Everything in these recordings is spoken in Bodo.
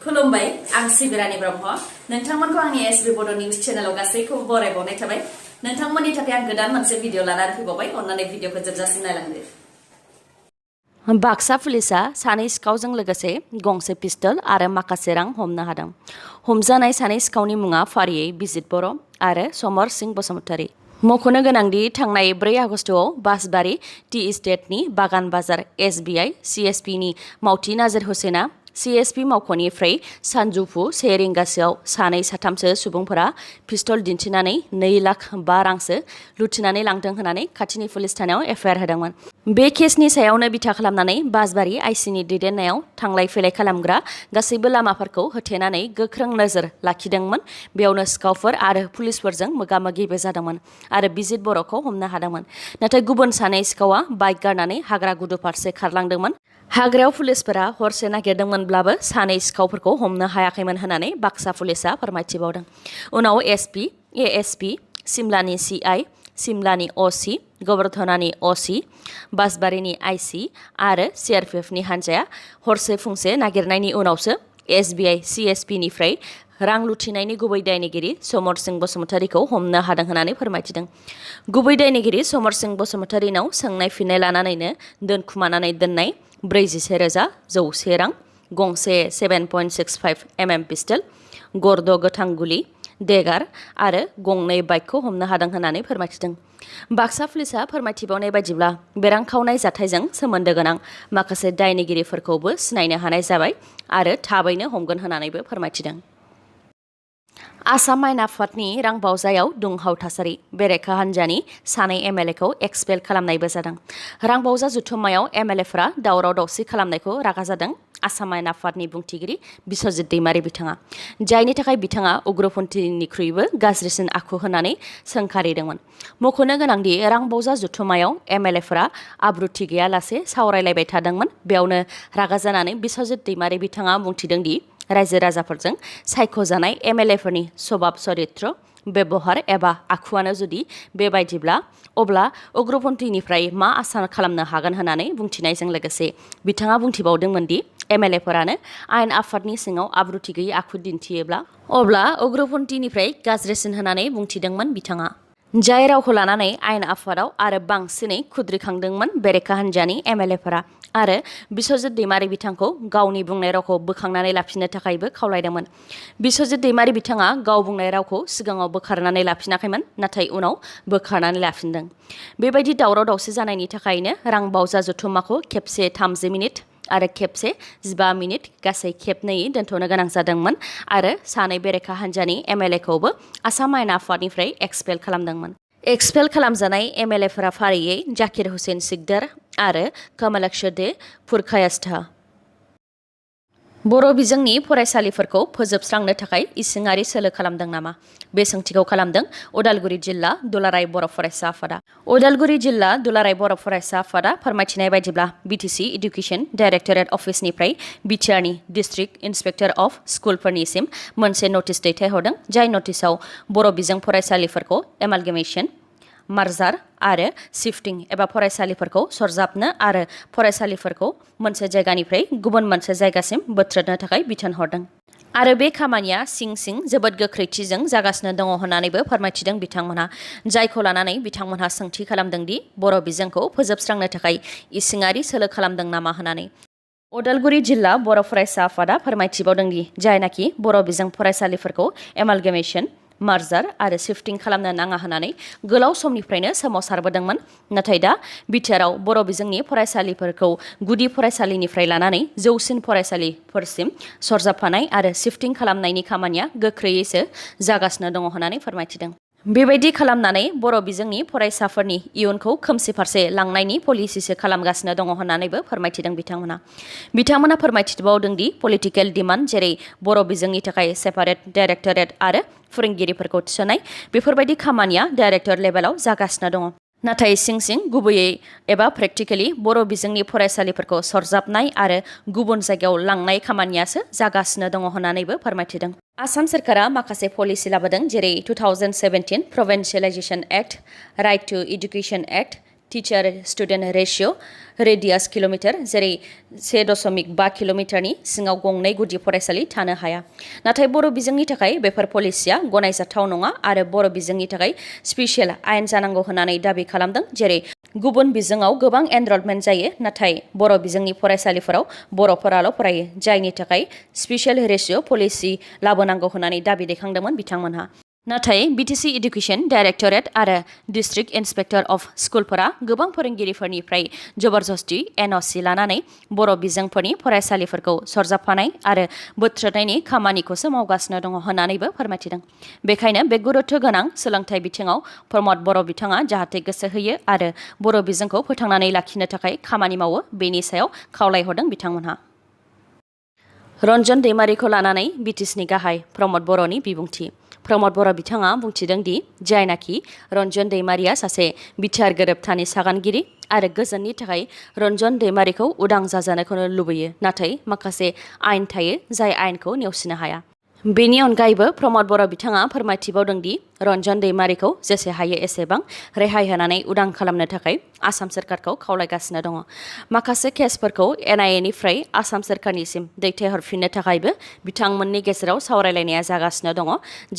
खुलुमबाय आं सिबिरानि ब्रह्म नोंथांमोनखौ आंनि sbbodonews चेनेलाव गासैखौबो बरायबावनाय थाबाय नोंथांमोननि थाखाय आं गोदान मोनसे भिडिअ लानानै फैबावबाय अन्नानै भिडिअखौ जोबजासिम नायलांदो बाक्सा पुलिसा सानै सिखावजों लोगोसे गंसे पिस्तल आरो माखासे रां हमनो हादों हमजानाय सानै सिखावनि मुङा फारियै बिजित बर' आरो समर सिं बसुमतारी मख'नो गोनांदि थांनाय 4 आगस्टआव बासबारि टी इस्टेटनि बागान बाजार SBI CSP नि मावथि नाजिर हुसेना CSP मावख'निफ्राय सानजौफु 1 रिंगासोआव सानै साथामसो सुबुंफोरा पिस्तल दिन्थिनानै 2 लाख 5 रांसो लुथिनानै लांदों होननानै खाथिनि पुलिस थानायाव FIR होदोंमोन। बे केसनि सायावनो बिथा खालामनानै बासबारि आइसिनि दैदेननायाव थांलाय फैलाय खालामग्रा गासैबो लामाफोरखौ होथेनानै गोख्रों नोजोर लाखिदोंमोन। बेयावनो सिखावफोर आरो पुलिसफोरजों मोगा-मोगिबो जादोंमोन आरो बिजित बर'खौ हमनो हादोंमोन। नाथाय गुबुन सानै सिखावा बाइक गारनानै हाग्रा गुदु फारसे खारलांदोंमोन। हाग्रायाव पुलिसफोरा हरसे नागिरदोंमोनब्लाबो सानै सिखावफोरखौ हमनो हायाखैमोन होननानै बाक्सा पुलिसा फोरमायथिबावदों। उनाव SP, ASP, सिमलानि CI, सिमलानि OC, गोबरधनानि OC, बासबारिनि IC आरो CRPFनि हान्जाया हरसे फुंसे नागिरनायनि उनावसो SBI CSP निफ्राय रां लुथिनायनि गुबै दायनिगिरि समर सिं बसुमतारीखौ हमनो हादों होननानै फोरमायथिदों। गुबै दायनिगिरि समर सिं बसुमतारीनाव सोंनाय फिननाय लानानैनो दोनखुमानानै दोननाय 46,100 रां, गंसे 7.65 mm पिस्तल, गर्द गोथां गुलि, देगार आरो गंनै बाइकखौ हमनो हादों होननानै फोरमायथिदों। बाक्सा पुलिसा फोरमायथिबावनाय बायदिब्ला बे रां खावनाय जाथायजों सोमोन्दो गोनां माखासे दायनिगिरिफोरखौबो सिनायनो हानाय जाबाय आरो थाबैनो हमगोन होननानैबो फोरमायथिदों। आसाम आयेन आफादनि रां बावजायाव दुंहाव थासारि बेरेखा हान्जानि सानै MLA खौ एक्सपेल खालामनायबो जादों। रां बावजा जथुम्मायाव MLA फोरा दावराव दावसि खालामनायखौ रागा जादों आसाम आयेन आफादनि बुंथिगिरि बिस्वजित दैमारि बिथाङा, जायनि थाखाय बिथाङा उग्रपन्थीनिख्रुइबो गाज्रिसिन आखु होननानै सोंखारिदोंमोन। मख'नो गोनांदि रां बावजा जथुम्मायाव MLA फोरा आब्रुथि गैयालासे सावरायलायबाय थादोंमोन। बेयावनो रागा जानानै बिस्वजित दैमारि बिथाङा बुंथिदों दि रायजो राजाफोरजों सायख'जानाय MLA फोरनि सभाब चरित्र बेबहार एबा आखुआनो जुदि बेबायदिब्ला अब्ला उग्रपन्थीनिफ्राय मा आसा खालामनो हागोन होननानै बुंथिनायजों लोगोसे बिथाङा बुंथिबावदोंमोन दि MLA फोरानो आयेन आफादनि सिङाव आब्रुथि गैयै आखु दिन्थियोब्ला अब्ला उग्रपन्थीनिफ्राय गाज्रिसिन होननानै बुंथिदोंमोन बिथाङा। जाय रावखौ लानानै आयेन आफादाव आरो बांसिनै खुद्रिखांदोंमोन बेरेखा हान्जानि MLA फोरा आरो बिस्वजित दैमारि बिथांखौ गावनि बुंनाय रावखौ बोखांनानै लाफिननो थाखायबो खावलायदोंमोन। बिस्वजित दैमारि बिथाङा गाव बुंनाय रावखौ सिगाङाव बोखारनानै लाफिनाखैमोन, नाथाय उनाव बोखारनानै लाफिनदों। बेबायदि दावराव दावसि जानायनि थाखायनो रां बावजा जथुम्माखौ खेबसे 30 मिनिट आरो खेबसे 15 मिनिट गासै खेबनै दोनथ'नो गोनां जादोंमोन आरो सानै बेरेखा हान्जानि MLA खौबो आसाम आयेन आफादनिफ्राय एक्सपेल खालामदोंमोन। एक्सपेल खालामजानाय MLA फोरा फारियै जाकिर हुसेन सिकदार आरो कमलेश दे पुरकायस्थ। बर' बिजोंनि फरायसालिफोरखौ फोजोबस्रांनो थाखाय इसिङारि सोलो खालामदों नामा? बे सोंथिखौ खालामदों उदालगुरि जिल्ला दुलाराय बर' फरायसा आफादा। उदालगुरि जिल्ला दुलाराय बर' फरायसा आफादा फोरमायथिनाय बायदिब्ला BTC इडुकेसन डाइरेक्टरेट अफिसनिफ्राय बिटिआरनि डिस्ट्रिक्ट इन्सपेक्टर अफ स्कुलफोरनिसिम मोनसे नटिस दैथायहरदों। जाय नटिसआव बर' बिजों फरायसालिफोरखौ एमालगेमेसन, मार्जार आरो शिफ्टिं एबा फरायसालिफोरखौ सरजाबनो आरो फरायसालिफोरखौ मोनसे जायगानिफ्राय गुबुन मोनसे जायगासिम बोथ्रोदनो थाखाय बिथोन हरदों। आरो बे खामानिया सिं जोबोद गोख्रैथिजों जागासिनो दङ होननानैबो फोरमायथिदों बिथांमोनहा। जायखौ लानानै बिथांमोनहा सोंथि खालामदों दि बर' बिजोंखौ फोजोबस्रांनो थाखाय इसिङारि सोलो खालामदों नामा होननानै। उदालगुरि जिल्ला बर' फरायसा आफादा फोरमायथिबावदों दि जायनाखि बर' बिजों फरायसालिफोरखौ एमालगेमेसन, मार्जार आरो शिफ्टिं खालामनो नाङा होननानै गोलाव समनिफ्रायनो सोमावसारबोदोंमोन। नाथाय दा बिटिआरआव बर' बिजोंनि फरायसालिफोरखौ गुदि फरायसालिनिफ्राय लानानै जौसिन फरायसालिफोरसिम सरजाबफानाय आरो शिफ्टिं खालामनायनि खामानिया गोख्रैयैसो जागासिनो दङ होननानै फोरमायथिदों। बेबायदि खालामनानै बर' बिजोंनि फरायसाफोरनि इयुनखौ खोमसि फारसे लांनायनि पलिसिसो खालामगासिनो दङ होननानैबो फोरमायथिदों बिथांमोना। बिथांमोना फोरमायथिबावदों दि पलिटिकेल डिमान्ड जेरै बर' बिजोंनि थाखाय सेपारेट डाइरेक्टरेट आरो फोरोंगिरिफोरखौ थिसननाय बेफोरबायदि खामानिया डाइरेक्टर लेभेलाव जागासिनो दङ। नाथाय सिं गुबैयै एबा प्रेक्टिकेलि बर' बिजोंनि फरायसालिफोरखौ सरजाबनाय आरो गुबुन जायगायाव लांनाय खामानियासो जागासिनो दङ होननानैबो फोरमायथिदों। आसाम सरकारा माखासे पलिसि लाबोदों जेरै 2017 provincialisation act, right to education act, teacher student ratio radius kilometre जेरै 1.5 किल'मिटारनि सिङाव गंनै गुदि फरायसालि थानो हाया। नाथाय बर' बिजोंनि थाखाय बेफोर पलिसिया गनायजाथाव नङा आरो बर' बिजोंनि थाखाय स्पेसियेल आयेन जानांगौ होननानै दाबि खालामदों। जेरै गुबुन बिजोङाव गोबां एनरलमेन्ट जायो नाथाय बर' बिजोंनि फरायसालिफोराव बर'फोराल' फरायो, जायनि थाखाय स्पेसियेल रेशियो पलिसि लाबोनांगौ होननानै दाबि दैखांदोंमोन बिथांमोनहा। नाथाय बिटिसि इडुकेसन डाइरेक्टरेट आरो डिस्ट्रिक्ट इन्सपेक्टर अफ स्कुलफोरा गोबां फोरोंगिरिफोरनिफ्राय जबरदस्ति एनअसि लानानै बर' बिजोंफोरनि फरायसालिफोरखौ सरजाबफानाय आरो बोथ्रोदनायनि खामानिखौसो मावगासिनो दङ होननानैबो फोरमायथिदों। बेखायनो बे गुरुत्व गोनां सोलोंथाइ बिथिङाव प्रमद बर' बिथाङा जाहाथे गोसो होयो आरो बर' बिजोंखौ फोथांनानै लाखिनो थाखाय खामानि मावो बेनि सायाव खावलायहरदों बिथांमोनहा। रन्जन दैमारिखौ लानानै बिटिसिनि गाहाय प्रमद बर'नि बिबुंथि। प्रमद बर' बिथाङा बुंथिदों दि जायनाखि रन्जन दैमारिया सासे बिटिआर गोरोबथानि सागानगिरि आरो गोजोननि थाखाय रन्जन दैमारिखौ उदां जाजानायखौनो लुबैयो, नाथाय माखासे आयेन थायो जाय आयेनखौ नेवसिनो हाया। बेनि अनगायैबो प्रमद बर' बिथाङा फोरमायथिबावदों दि रन्जन दैमारिखौ जेसे हायो एसेबां रेहाय होनानै उदां खालामनो थाखाय आसाम सोरखारखौ खावलायगासिनो दङ। माखासे केसफोरखौ एनआइए निफ्राय आसाम सोरखारनिसिम दैथायहरफिननो थाखायबो बिथांमोननि गेजेराव सावरायलायनाया जागासिनो दङ,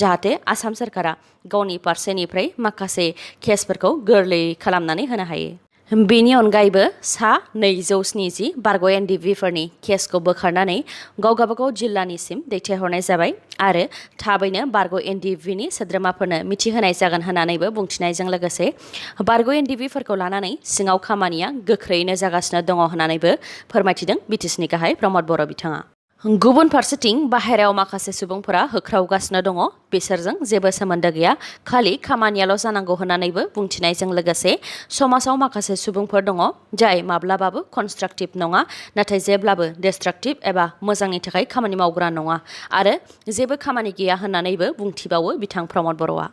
जाहाथे आसाम सोरखारा गावनि फारसेनिफ्राय माखासे केसफोरखौ गोरलैयै खालामनानै होनो हायो। बेनि अनगायैबो सा 270 बारग' एनडिभिफोरनि केसखौ बोखारनानै गावगाबागाव जिल्लानिसिम दैथायहरनाय जाबाय आरो थाबैनो बारग' एनडिभिनि सोद्रोमाफोरनो मिथिहोनाय जागोन होननानैबो बुंथिनायजों लोगोसे बारग' एनडिभिफोरखौ लानानै सिङाव खामानिया गोख्रैयैनो जागासिनो दङ होननानैबो फोरमायथिदों बिटिसिनि गाहाय प्रमद बर' बिथाङा। गुबुन फारसेथिं बाहेरायाव माखासे सुबुंफोरा होख्रावगासिनो दङ, बिसोरजों जेबो सोमोन्दो गैया, खालि खामानियाल' जानांगौ होननानैबो बुंथिनायजों लोगोसे समाजाव माखासे सुबुंफोर दङ जाय माब्लाबाबो कनस्ट्राक्टिभ नङा नाथाय जेब्लाबो डिस्ट्राक्टिभ एबा मोजांनि थाखाय खामानि मावग्रा नङा आरो जेबो खामानि गैया होननानैबो बुंथिबावो बिथां प्रमद बर'आ।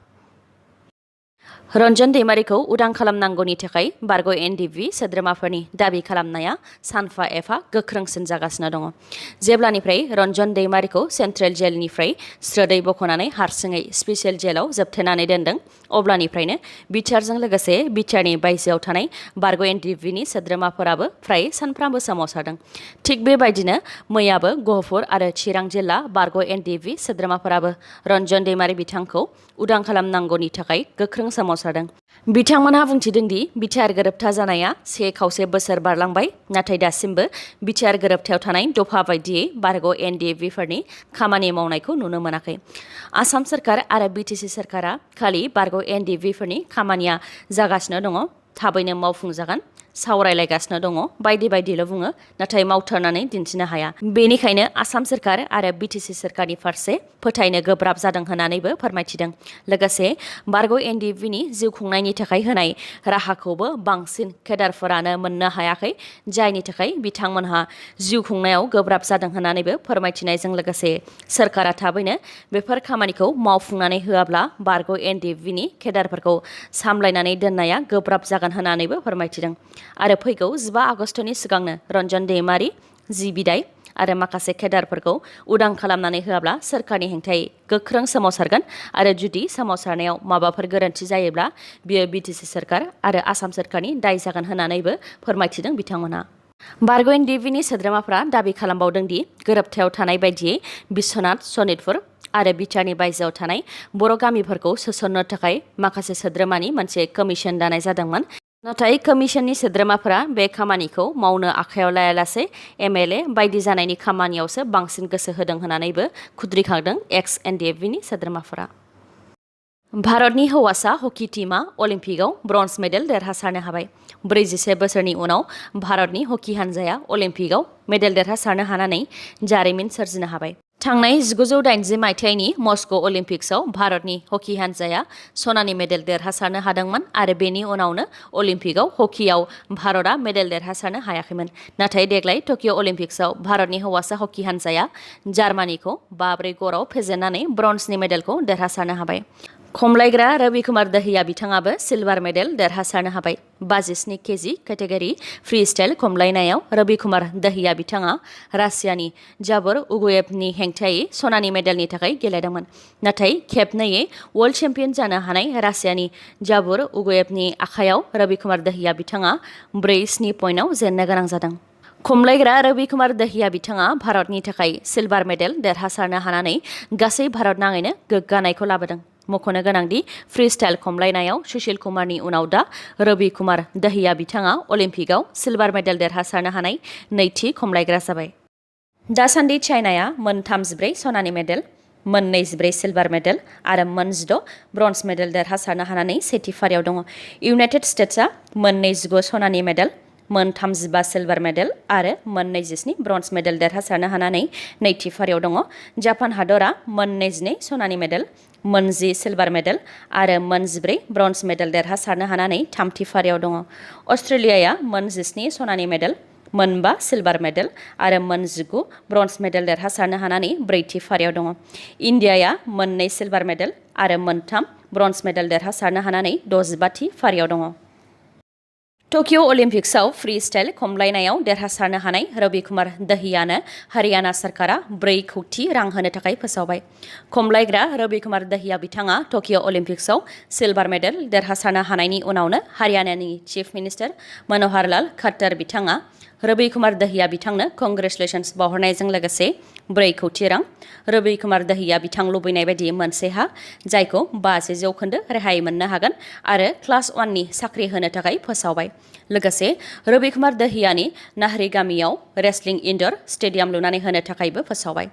रन्जन दैमारिखौ उदां खालामनांगौनि थाखाय बारग' एनडिभि सोद्रोमाफोरनि दाबि खालामनाया सानफा एफा गोख्रोंसिन जागासिनो दङ। जेब्लानिफ्राय रन्जन दैमारिखौ सेन्ट्रेल जेलनिफ्राय स्रोदै बख'नानै हारसिङै स्पेसियेल जेलाव जोबथेनानै दोनदों अब्लानिफ्रायनो बिटिआरजों लोगोसे बिटिआरनि बायजोआव थानाय बारग' एनडिभिनि सोद्रोमाफोराबो फ्राय सानफ्रामबो सोमावसारदों। थिग बेबायदिनो मैयाबो गहपुर आरो चिरां जिल्ला बारग' एनडिभि सोद्रोमाफोराबो रन्जन दैमारि बिथांखौ उदां खालामनांगौनि थाखाय गोख्रों सोमावसारदों। बिथांमोनहा बुंथिदों दि बिटिआर गोरोबथा जानाया 1.25 बोसोर बारलांबाय, नाथाय दासिमबो बिटिआर गोरोबथायाव थानाय दफा बायदियै बारग' एनडिभिफोरनि खामानि मावनायखौ नुनो मोनाखै। आसाम सोरखार आरो बिटिसि सोरखारा खालि बारग' एनडिभिफोरनि खामानिया जागासिनो दङ, थाबैनो मावफुंजागोन, सावरायलायगासिनो दङ बायदि बायदिल' बुङो, नाथाय मावथारनानै दिन्थिनो हाया। बेनिखायनो आसाम सोरखार आरो बिटिसि सोरखारनि फारसे फोथायनो गोब्राब जादों होननानैबो फोरमायथिदों। लोगोसे बारग' एनडिभिनि जिउ खुंनायनि थाखाय होनाय राहाखौबो बांसिन केडारफोरानो मोननो हायाखै, जायनि थाखाय बिथांमोनहा जिउ खुंनायाव गोब्राब जादों होननानैबो फोरमायथिनायजों लोगोसे सोरखारा थाबैनो बेफोर खामानिखौ मावफुंनानै होआब्ला बारग' एनडिभिनि केडारफोरखौ सामलायनानै दोननाया गोब्राब जागोन होननानैबो फोरमायथिदों। आरो फैगौ 15 आगस्टनि सिगांनो रन्जन दैमारि, जि बिदाय आरो माखासे केडारफोरखौ उदां खालामनानै होआब्ला सोरखारनि हेंथायै गोख्रों सोमावसारगोन आरो जुदि सोमावसारनायाव माबाफोर गोरोन्थि जायोब्ला बियो बिटिसि सोरखार आरो आसाम सोरखारनि दाय जागोन होननानैबो फोरमायथिदों बिथांमोनहा। बारग' एनडिभिनि सोद्रोमाफ्रा दाबि खालामबावदों दि गोरोबथायाव थानाय बायदियै बिश्वनाथ, सनितपुर आरो बिटिआरनि बायजोआव थानाय बर' गामिफोरखौ सोसननो थाखाय माखासे सोद्रोमानि मोनसे कमिसन दानाय जादोंमोन, नाथाय कमिसननि सोद्रोमाफोरा बे खामानिखौ मावनो आखायाव लायालासे एमएलए बायदि जानायनि खामानियावसो बांसिन गोसो होदों होननानैबो खुद्रिखांदों एक्स एनडिएफनि सोद्रोमाफोरा। भारतनि हौवासा हकी टीमा अलिम्पिकआव ब्रन्ज मेडेल देरहासारनो हाबाय। 47 बोसोरनि उनाव भारतनि हकी हानजाया अलिम्पिकआव मेडेल देरहासारनो हानानै जारिमिन सोरजिनो हाबाय। थांनाय 1980 मायथाइनि मस्को अलिम्पिक्सआव भारतनि हकी हानजाया सनानि मेडेल देरहासारनो हादोंमोन आरो बेनि उनावनो अलिम्पिकआव हकीयाव भारतआ मेडेल देरहासारनो हायाखैमोन। नाथाय देग्लाय टकिअ अलिम्पिक्सआव भारतनि हौवासा हकी हानजाया जार्मानिखौ 5-4 ग'राव फेजेननानै ब्रन्जनि मेडेलखौ देरहासारनो हाबाय। खमलायग्रा रवि कुमार दहिया बिथाङाबो सिलभार मेडेल देरहासारनो हाबाय 52 केजि केटेगरि फ्री स्टाइल खमलायनायाव रवि कुमार दहिया बिथाङा रासियानि जाबर उगुएभनि हेंथायै सनानि मेडेलनि थाखाय गेलेदोंमोन नाथाय खेबनैयै वर्ल्ड चेम्पियन जानो हानाय रासियानि जाबर उगुएभनि आखायाव रवि कुमार दहिया बिथाङा 4-7 पइन्टआव जेननो गोनां जादों खमलायग्रा रवि कुमार दहिया बिथाङा भारतनि थाखाय सिलभार मेडेल देरहासारनो हानानै गासै भारत नाङैनो गोग्गानायखौ लाबोदों मख'नो गोनांदि फ्री स्टाइल खमलायनायाव सुशील कुमारनि उनाव दा रवि कुमार दहिया बिथाङा अलिम्पिकआव सिलभार मेडेल देरहासारनो हानाय नैथि खमलायग्रा जाबाय दासान्दि चाइनाया मोन 34 सनानि मेडेल मोन 24 सिलभार मेडेल आरो मोन 16 ब्रन्ज मेडेल देरहासारनो हानानै सेथि फारियाव दङ इउनाइटेड स्टेट्सआ मोन 29 सनानि मेडेल मोन 35 सिलभार मेडेल आरो मोन 27 ब्रन्ज मेडेल देरहासारनो हानानै नैथि फारियाव दङ जापान हादरा मोन 22 सनानि मेडेल मोन 10 सिलभार मेडेल आरो मोन 14 ब्रन्ज मेडेल देरहासारनो हानानै थामथि फारियाव दङ अस्ट्रेलियाया मोन 17 सनानि मेडेल मोन 5 सिलभार मेडेल आरो मोन 19 ब्रन्ज मेडेल देरहासारनो हानानै ब्रैथि फारियाव दङ इन्डियाया मोन 2 सिलभार मेडेल आरो मोन 3 ब्रन्ज मेडेल देरहासारनो हानानै 65थि फारियाव दङ टकिअ अलिम्पिक्सआव फ्री स्टाइल खमलायनायाव देरहासारनो हानाय रवि कुमार दहियानो हारियाना सरकारा 4 कौटि रां होनो थाखाय फोसावबाय खमलायग्रा रवि कुमार दहिया बिथाङा टकिअ अलिम्पिक्सआव सिलभार मेडेल देरहासारनो हानायनि उनावनो हारियानानि चीफ मिनिस्टार मनोहर लाल खट्टर बिथाङा रवि कुमार दहिया बिथांनो कंग्रेचुलेशन्स बावहरनायजों लोगोसे 4 कौटि रां रवि कुमार दहिया बिथां लुबैनाय बायदि मोनसे हा जायखौ 50% रेहाय मोननो हागोन आरो क्लास 1 नि साख्रि होनो थाखाय फोसावबाय लोगोसे रवि कुमार दहियानि नाहरी गामियाव रेसलिं इनडोर स्टेडियाम लुनानै होनो थाखायबो फोसावबाय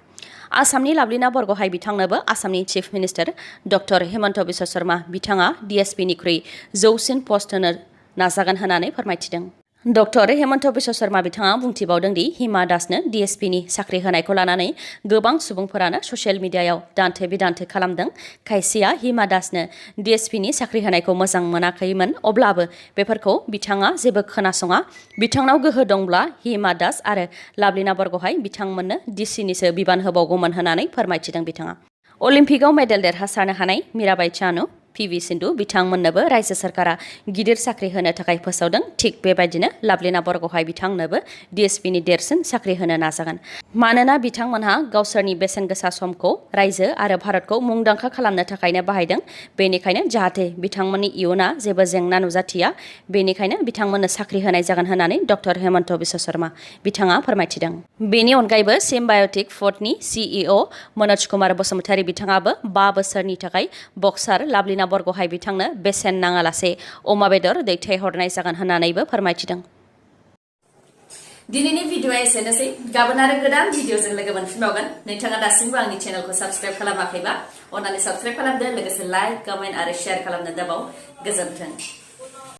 आसामनि लाभलिना बरग'हाय बिथांनोबो आसामनि chief minister doctor Hemant Biswa Sharma बिथाङा DSPनिख्रुइ जौसिन पस्ट होनो नाजागोन होननानै फोरमायथिदों डक्टर हेमन्त बिश्व शर्मा बिथाङा बुंथिबावदों दि हिमा दासनो DSPनि साख्रि होनायखौ लानानै गोबां सुबुंफोरानो ससियेल मिडियायाव दान्थे बिदान्थे खालामदों खायसेया हिमा दासनो DSPनि साख्रि होनायखौ मोजां मोनाखैमोन अब्लाबो बेफोरखौ बिथाङा जेबो खोनासङा बिथांनाव गोहो दंब्ला हिमा दास आरो लाभलिना बरग'हाय बिथांमोननो DCनिसो बिबान होबावगौमोन होननानै फोरमायथिदों बिथाङा अलिम्पिकआव मेडेल देरहासारनो हानाय मीराबाई चानु PV सिन्धु बिथांमोननोबो रायजो सरकारा गिदिर साख्रि होनो थाखाय फोसावदों थिग बेबायदिनो लाभलिना बरग'हाय बिथांनोबो DSPनि देरसिन साख्रि होनो नाजागोन मानोना बिथांमोनहा गावसोरनि बेसेन गोसा समखौ रायजो आरो भारतखौ मुंदांखा खालामनो थाखायनो बाहायदों बेनिखायनो जाहाथे बिथांमोननि इयुना जेबो जेंना नुजाथिया बेनिखायनो बिथांमोननो साख्रि होनाय जागोन होननानै डक्टर हेमन्त बिश्व शर्मा बिथाङा फोरमायथिदों बेनि अनगायैबो सिम्बाय'टिक फुडनि CEO मनोज कुमार बसुमतारी बिथाङाबो 5 बोसोरनि थाखाय बक्सार लाभलिना बरग'हाय बिथांनो बेसेन नाङालासे अमा बेदर दैथायहरनाय जागोन होननानैबो फोरमायथिदों दिनैनि भिडिअआ एसेनोसै गाबोन आरो गोदान भिडिअजों लोगो मोनफिनबावगोन नोंथाङा दासिमबो आंनि चेनेलखौ साबस्क्राइब खालामाखैबा अन्नानै साबस्क्राइब खालामदो लोगोसे लाइक कमेन्ट आरो शेयार खालामनो दाबाव गोजोन्थों